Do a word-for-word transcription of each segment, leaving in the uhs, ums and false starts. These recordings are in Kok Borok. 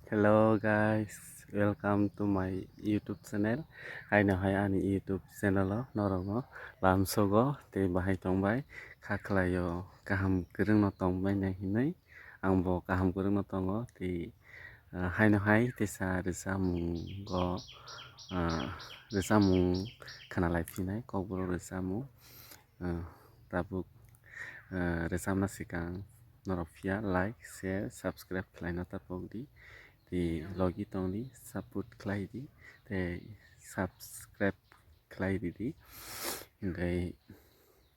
Hello guys, welcome to my YouTube channel. Haino hai ani YouTube channel o norokno lamsogo tei bahai tongbai kha khlaio, kaham kwrwngno tongbai nai hinwi. Ang bo kaham kwrwngno tongo tei, ah, haino hai teisa rwchapmungo, ah, rwchapmung khwnalai phinai, kokborok rwchapmung. Ah, tabuk, ah, rwchapna swkang norok phiya like, share, subscribe khlaina ta pokdi. Tei logi tongdi, support khlaidi, tei subscribe khlai ridi. Hingkhe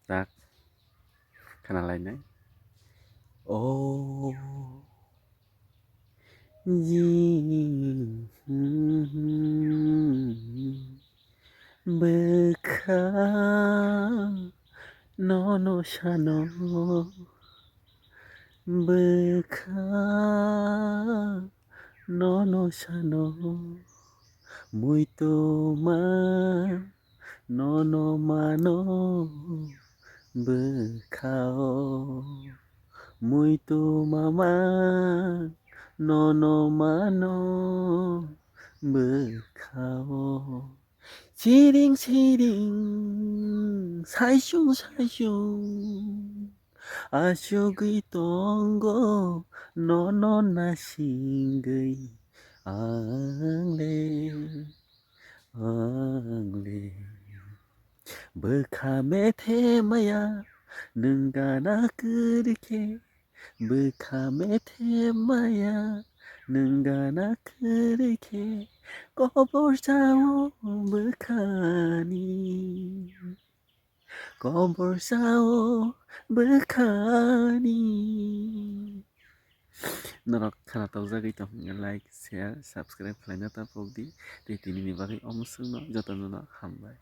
tak khwnalainai. O ji bwkha nono sano, bwkha nono sano, muituma nono mano bwkhao, muituma man nono mano bwkhao. Siring siring, saisung saisung, asugwi tongo nono nasingwi ang le. Ang le bwkha methe maya, nwng gana kwrwi khe. Bwkha methe maya, nwng gana kwrwi khe. Kobor sao bwkhani, kobor sao bwkhani. Norok khana tokjagwi tong hwnwi like, share, subscribe khlaina ta pokdi. Tei tinini bagwi omo swkno jotono no hambai.